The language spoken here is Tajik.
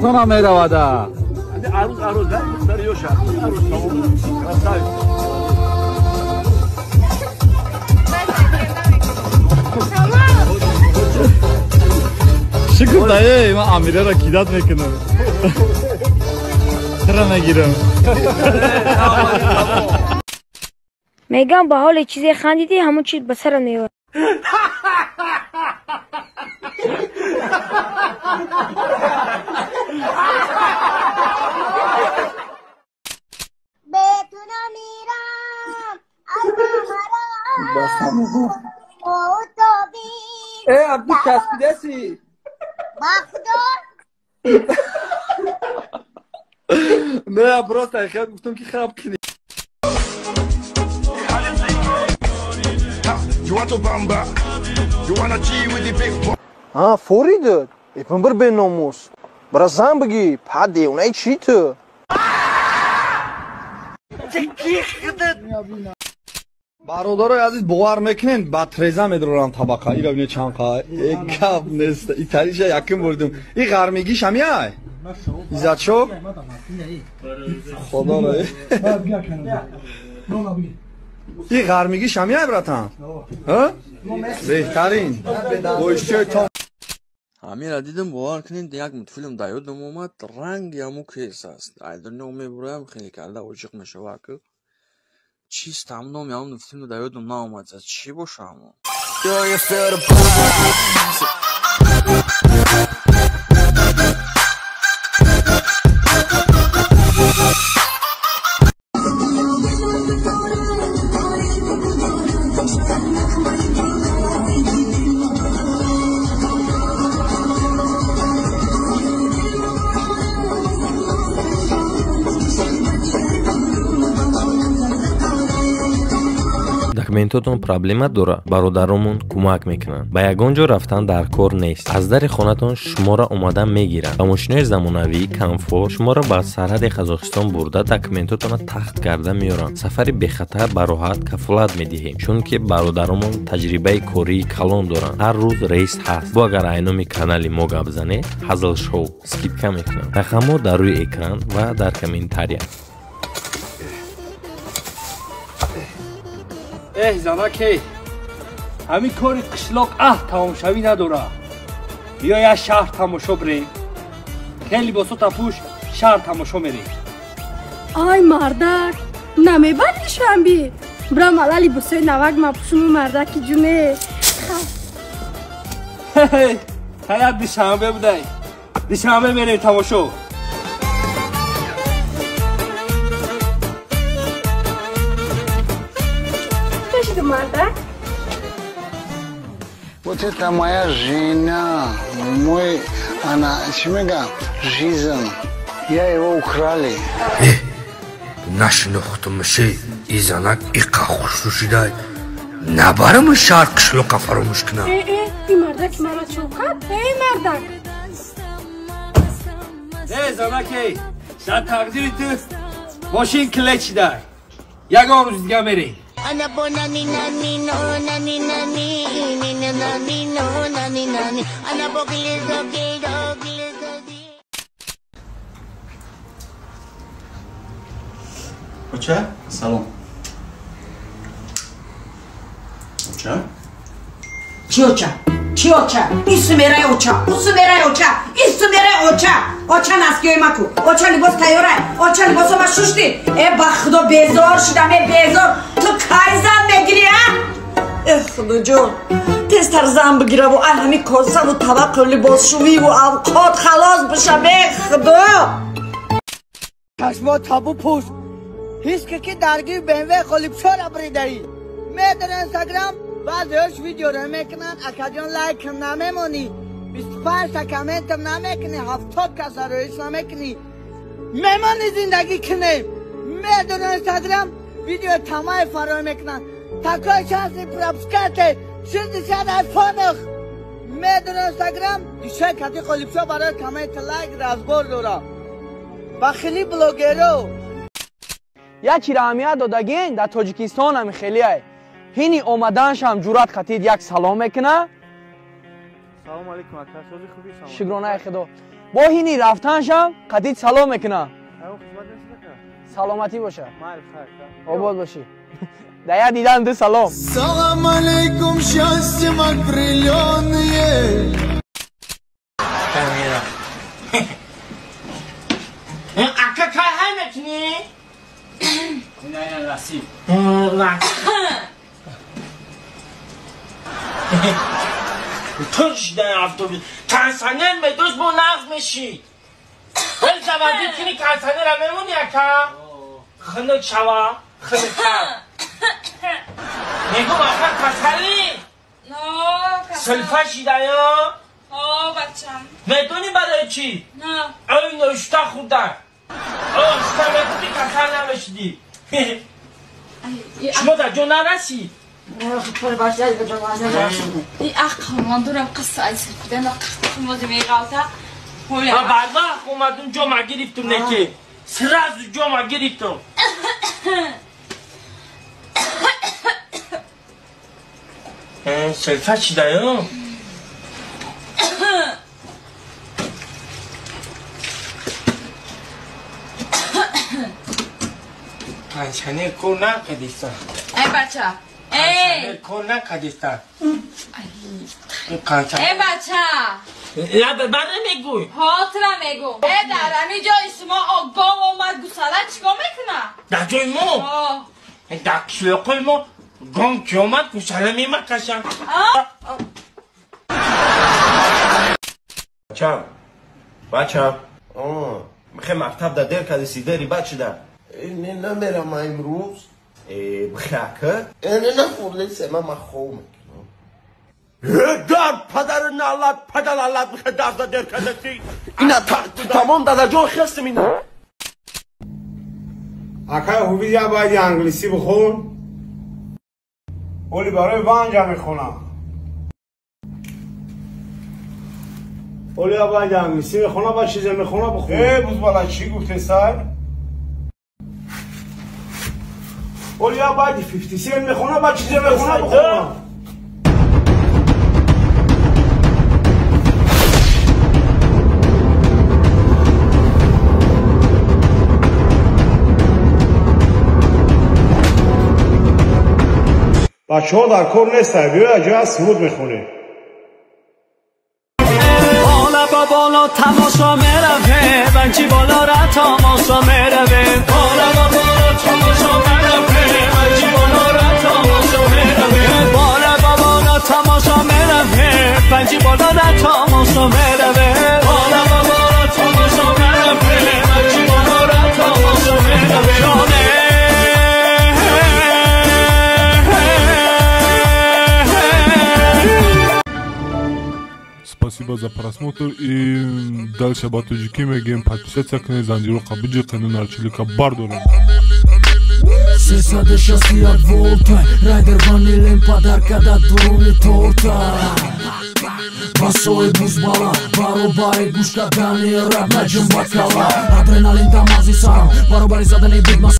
Тона меравада. Арӯз, арӯз, да? Духтари ёша. Арӯз, тамом. Красавица. Шукр дае, ман Амираро кидат мекунам. Тра мегирам. Мегам ба ҳоли чизе хандидӣ, ҳамон чиз ба сарам меояд. Э, Абду, часпидаси? Не, просто хел гуфтам, ки хаб кунӣ. А, форидат? Эпнбир беномус. Бара зан бигӣ, па девонаи чӣ ту? Бародарои азиз, бовар мекунед, ба треза медорам табақа. Ира бинед, чанд қа гап нест. Италиша якум бурдум. И ғармигиш ҳамяй изатшо, худоро, и ғармигиш ҳамяй, братан, беҳтарин бо иштиёи том. Ҳамира дидам, бовар кунед, як мультфилм дар ёдам омад, ранги ҳамун кес аст. Айдоно мебураям, хеле карда оҷиқ мешава, ки чист ҳам номи ҳамун мультфилм дар ёдам наомад. Чӣ боша ҳамон? Документотон проблема дора, бародаромон кӯмак мекунанд. Ба ягон ҷо рафтан дар кор нест, аз дари хонатон шуморо омада мегиранд. Ба мошинои замонавӣ, комфорт шуморо ба сарҳади Қазоқистон бурда, документотонро тахт карда меоранд. Сафари бехатар, бароҳат кафолат медиҳем, чунки бародаромон таҷрибаи кории калон доранд. Ҳар рӯз рейс ҳаст. Бо агар айноми канали мо гап занед, Ҳазл Шоу, скидка мекунанд. Рақамҳо дар рӯи экран ва дар комментария. Эҳ, занаке, ҳамин кори қишлоқ аҳ тамомшавӣ надора. Биё, як шаҳр тамошо бирем. Ке либосота пӯш, шаҳр тамошо мерем. Ай, мардак, намебари душанбе? Бирам, ала либосои навак мапӯшуму, мардаки ҷуне. Ҳаят душанбе будай. Душанбе мерем тамошо. Мардак. Вот это моя жена, мой, она, чӣ, жизнь. Я его украли. Нашинохтумши, и занак иқа хушрӯ шидай. Набарам шаҳр қишлоқа фаромӯш кунам. Э, э, и мардак мара чо кард? Эй, мардак! Э, занаке, дар тақдири ту мошин кле чидай. Ягон рӯз дига мерем. Ana po nani nani no nani nani ni na nani no nani nani ana po kilido kilido kilido. Оча, салом. Оча? Чӣ оча? Чӣ оча? Исумерай оча, усумерай оча, исумерай оча. Оча, носки ой маку, оча, либос тайёрай, оча, либосома шушти. Э, ба худо, безор шудам, э, безор. Ту кай зан мегирӣ, а? Э, худоҷон, тезтар зан бигираву ай ҳами косаву табақу либосшӯиву авқот халос бишам, э, худо. Чашмо табу пӯш. Ҳис ки ки даргири БМВ Ғолибшора бридаӣ. Медар Инстаграм баъзеҳош видеоро мекунанд, акаҷон, лайк намемонӣ, 25 та комментам намекунӣ, 70 каса роиш намекунӣ. Мемонӣ зиндагӣ кунем. Медар Инстаграм видео тамаи фароҳ мекунанд. Такой шанси пропускать, 60 айфонах. Медар Инстаграм дишай кати Ғолибшо барои коммент, лайк разбор дора. Ба хели блогеро. Як чиро аҳамият додагин, дар Тоҷикистон ҳами хелиай. Ҳини омаданшам ҷуръат қатид як салом мекуна. Салом алейкум, ака, сози, хуби? Шукронаи худо. Бо ҳини рафтаншам қатит салом мекунам. Саломатӣ боша. Обод бошӣ. Да я дидан ду салом. Салам алейкум, счастьем окрыленные. Ака кай ҳай мекунӣ? Не, насиб. То шидан автобус. Кондиционер медошт бо нағз мешид. Вел заводӣ кунӣ кондиционера мемонӣ ака? Хунук шава, хунуктар. Мегум ака касалӣ? Сулфа шидаё? Бачам. Медонӣ барои чӣ? Ой ношта хӯрдан. Ошта мехӯрдӣ касал намешидӣ. Шумо дар ҷо нарасид? Барвақт омадум ҷома гирифтум неки. Сразу ҷома гирифтум. Сулфа шидаё? Кондиционер кор накардиста. Эй бача. Кондиционер кор накардиста. Эй бача. Лаб бара мегӯй. Ҳотира мегӯ. Э дар ҳамин ҷои шумо гов омад гусала чикор мекуна? Дар ҷои мо? Дар қишлоқҳои мо гов ки омад гусала мемакашанд. Бачам. Бачам. Михе мактаб да дер кардиси дери бачида. Не намерам имрӯз. Бихака? Не нахӯрдесем, ман хоб мекунам. Дар падари налат, падар аллат бихе дарда дер кардеси. Ина тамом дадаҷон хестим ина. Акай ҳубид я бояд англисӣ бихон. Оли барои ванҷа мехонам. Оли я бояд англисӣ мехонам, ба чизе мехонам бихонам. Э бузбала чӣ гуфтесай? Оли я бояд 50 Cent мехонам, ба чизе мехонам бихонам. Бачаҳо дар кор нестанд, биёя ҷоя суруд мехонем. Бола ба боло тамошо мераве, банчи болора тамошо мераве. Бола ба боло тамошо мераве, банчи болора тамошо мераве. Бола ба боло тамошо мераве, банчи болора тамошо мераве. Бола ба боло тамошо мераве, банчи болора тамошо мераве. Спасибо за просмотр и дальше ба тоҷикӣ мегӯем подписаться кунед, занҷироқа биҷиқену нарчилика бардорем. 361 волта, райдер ванилем подарка да дуруни торта. Басои бузбала, баробари гӯш кардани раб наҷум ба кала. Адреналин дамази сарам, баробари задани бигма.